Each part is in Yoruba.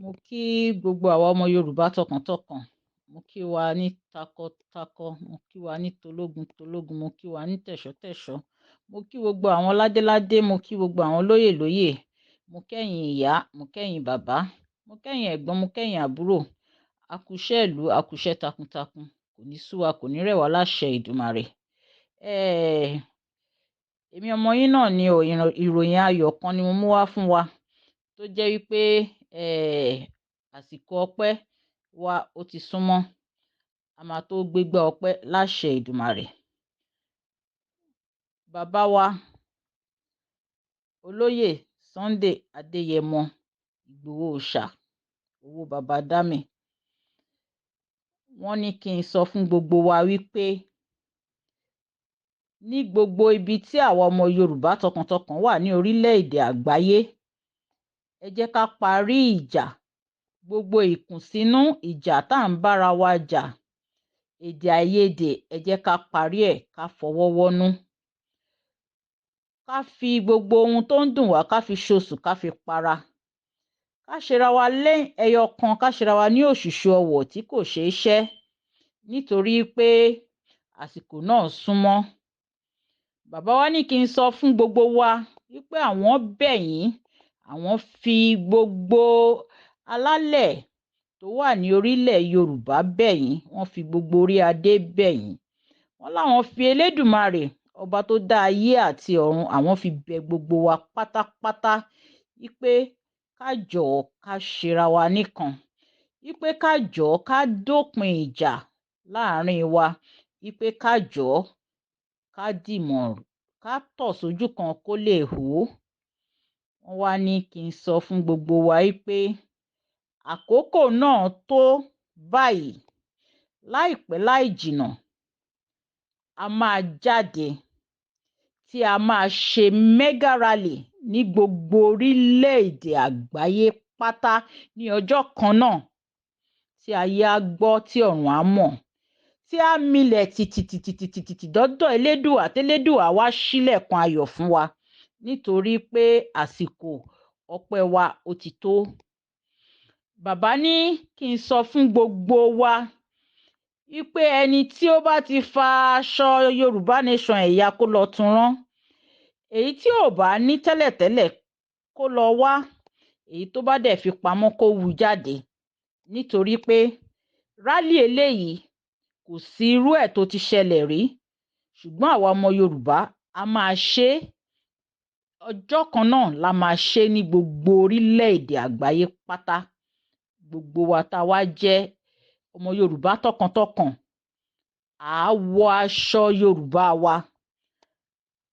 Mo kí gbogbo àwa ọmọ Yorùbá tọkàntọkàn, mo kí wa ní takọtakọ, mo kí wa ní tológun tológun, mo kí wa ní tẹ̀ṣọ́tẹ̀ṣọ́, mo kí gbogbo àwọn ládéládé, mo kí gbogbo àwọn lóyè lóyè, mo kẹ́yìn ìyá, mo kẹ́yìn bàbá, mo kẹ́yìn ẹ̀gbọ́n, mo kẹ́yìn àbúrò. A kú iṣẹ́ ìlú, a kú iṣẹ́ takuntakun, kò ní sú wa, kò ní rẹ̀ wá láṣẹ Ìdùmarè. Èmi ọmọ yín náà ni o. Ìròyìn ayọ̀ kan ni mo mú wá fún wa, tó jẹ́ wípé àsìkò ọpẹ́ wa ó ti súnmọ́, a máa tó gbégbá ọpẹ́ láṣẹ Ìdùmarè. Bàbá wa Olóyè Sunday Adéyẹmọ Ìgbòho Òòṣà, owó baba dami, wọ́n ní kí n sọ fún gbogbo wa wípé ní gbogbo ibi tí àwa ọmọ Yorùbá tọkàntọkàn wà ní orílẹ̀-èdè àgbáyé, ẹ jẹ́ ká parí ìjà, gbogbo ìkùnsínú ìjà tá à ń bára wa jà, èdè àìyedè, ẹ jẹ́ ká parí ẹ̀, ká fọwọ́ wọ́nú, ká fi gbogbo ohun tó ń dùn wá, ká fi ṣoṣù, ká fi para, ká ṣera wa lé ẹyọ kan, ká ṣera wa ní òṣùṣù ọwọ̀ tí kò ṣeé ṣẹ́, nítorí pé àsìkò náà súnmọ́. Bàbá wa ní kí n sọ fún gbogbo wa wípé àwọn bẹ̀ yín, àwọn fi gbogbo alálẹ̀ tó wà ní orílẹ̀ Yorùbá bẹ̀ yín, wọ́n fi gbogbo orí adé bẹ̀ yín, wọ́n láwọn fi Elédùmarè ọba tó dá ayé àti ọ̀run, àwọn fi bẹ̀ gbogbo wa pátápátá wípé ká jọ̀ọ́ ká ṣera wa nìkan, wípé ká jọ̀ọ́ ká dópin ìjà láàrin wa, wípé ká jọ̀ọ́ ká dìmọ̀, ká tọ̀ sójú kan kó lè hó. Wọ́n wá ní kí n sọ fún gbogbo wa wípé àkókò náà tó báyìí, láìpẹ́ láì jìnnà a máa jáde tí a máa ṣe mega rally ní gbogbo orílẹ̀-èdè àgbáyé pátá ní ọjọ́ kan náà, tí ayé á gbọ́, tí ọ̀run á mọ̀, tí a milẹ̀ tìtìtìtìtìtì dọ́dọ̀ Elédùà, tẹ́lẹ́dùà wá ṣílẹ̀kùn ayọ̀ fún wa, nítorí pé àsìkò ọpẹ́ wa ó ti tó. Bàbá ní kí n sọ fún gbogbo wa wípé ẹni tí ó bá ti fa aṣọ Yorùbá Nation ẹ̀yà kó lọ tún rán, èyí tí ò bá ní tẹ́lẹ̀tẹ́lẹ̀ kó lọ wá, èyí tó bá dẹ̀ fi pamọ́ kó wú jáde, nítorí pé rálì eléyìí kò sí irú ẹ̀ tó ti ṣẹlẹ̀ rí. Ṣùgbọ́n àwa ọmọ Yorùbá a máa ṣe é, ọjọ́ kan náà la máa ṣe é ní gbogbo orílẹ̀-èdè àgbáyé pátá. Gbogbo wa tá a wá jẹ́ ọmọ Yorùbá tọkàntọkàn, à á wọ aṣọ Yorùbá wa,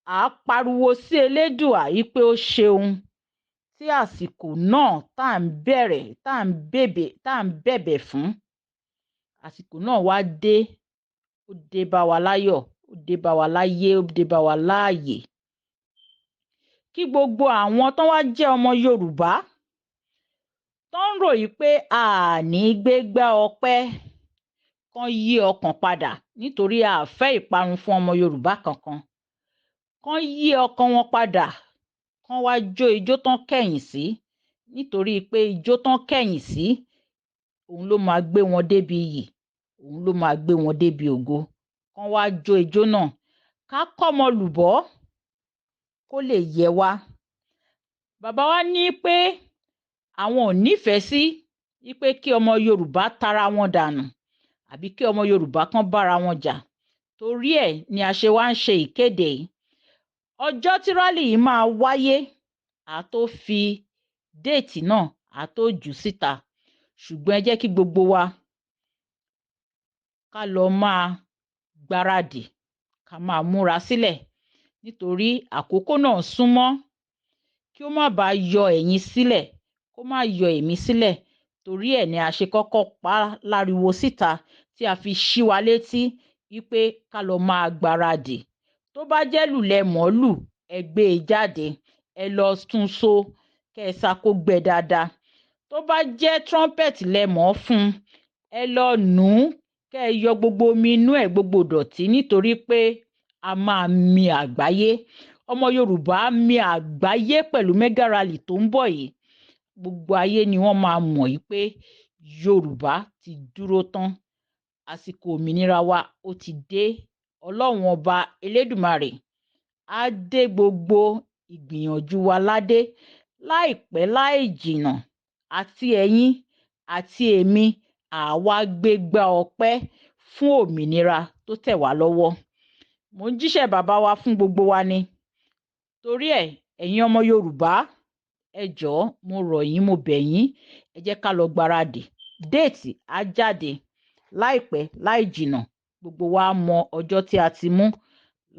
à á pariwo sí Elédùà yìí pé ó ṣeun tí àsìkò náà tá à ń bẹ̀rẹ̀, tá à ń bèbè, tá à ń bẹ̀bẹ̀ fún, àsìkò náà wá dé, ó dé bá wa láyọ̀, ó dé bá wa láyé, ó dé bá wa láàyè. Kí gbogbo àwọn tó wá jẹ́ ọmọ Yorùbá tó ń ròyìn pé a ní gbégbá ọpẹ́ kán yí ọkàn padà, nítorí a fẹ́ ìparun fún ọmọ Yorùbá kankan, kán yí ọkàn wọn padà, kán wá jó ijó tán kẹ̀yìn sí, nítorí pé ijó tán kẹ̀yìn sí òun ló máa gbé wọn débi iyì, òun ló máa gbé wọn débi ògo. Kán wá jó ijó náà, ká kọ́mọ lùbọ́ kó lè yẹ wá. Bàbá wa ní pé àwọn ò nífẹ̀ẹ́ sí wípé kí ọmọ Yorùbá tara wọn dànù àbí kí ọmọ Yorùbá kan bára wọn jà, torí ẹ̀ ni a ṣe wá ń ṣe ìkéde yìí. Ọjọ́ tí rálì yìí máa wáyé, a tó fi déètì náà, a tó jù síta, ṣùgbọ́n ẹ jẹ́ kí gbogbo wa ká lọ máa gbáradì, ká máa múra sílẹ̀, nítorí àkókò náà súnmọ́, kí ó má bàa yọ ẹ̀yin sílẹ̀, kó má yọ èmi sílẹ̀. Torí ẹ̀ ni a ṣe kọ́kọ́ pa á láriwo síta, tí a fi ṣí wa létí wípé ká lọ máa gbáradì. Tó bá jẹ́ lùlẹ̀ mọ́lù, ẹ gbé e jáde, ẹ lọ tún so, kẹ́ ẹ sá kó gbẹ dáadáa. Tó bá jẹ́ trumpet lẹ mọ̀ fún, ẹ lọ nù ún, kẹ́ ẹ yọ gbogbo omi inú ẹ̀, gbogbo ìdọ̀tí, nítorí pé a máa mi àgbáyé. Ọmọ Yorùbá mi àgbáyé pẹ̀lú mega rally tó ń bọ̀ yìí. Gbogbo ayé ni wọ́n máa mọ̀ yìí pé Yorùbá ti dúró tán. Àsìkò òmìnira wa ó ti dé. Ọlọ́run Ọba Elédùmarè á dé gbogbo ìgbìyànjú wa ládé láìpẹ́ láì jìnnà. Àti ẹ̀yin àti èmi, àwa gbégbá ọpẹ́ fún òmìnira tó tẹ̀ wá lọ́wọ́. Mò ń jíṣẹ́ bàbá wa fún gbogbo wa ni. Torí ẹ̀, ẹ̀yin ọmọ Yorùbá, ẹ jọ̀ọ́, mo rọ̀ yín, mo bẹ̀ yín, ẹ jẹ́ ká lọ gbáradì. Date á jáde láìpẹ́ láì jìnnà. Gbogbo wa mọ ọjọ́ tí a ti mú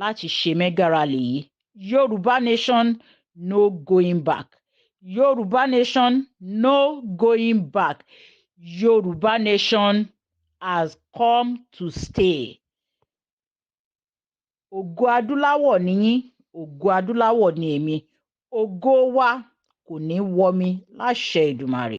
láti ṣe mega rally yìí. Yorùbá nation, no going back. Yorùbá nation, no going back. Yorùbá nation has come to stay. Ògo adúláwọ̀ ni yín, ògo adúláwọ̀ ni èmi. Ògo wa kò ní wọmi láṣẹ Èdùmàrè.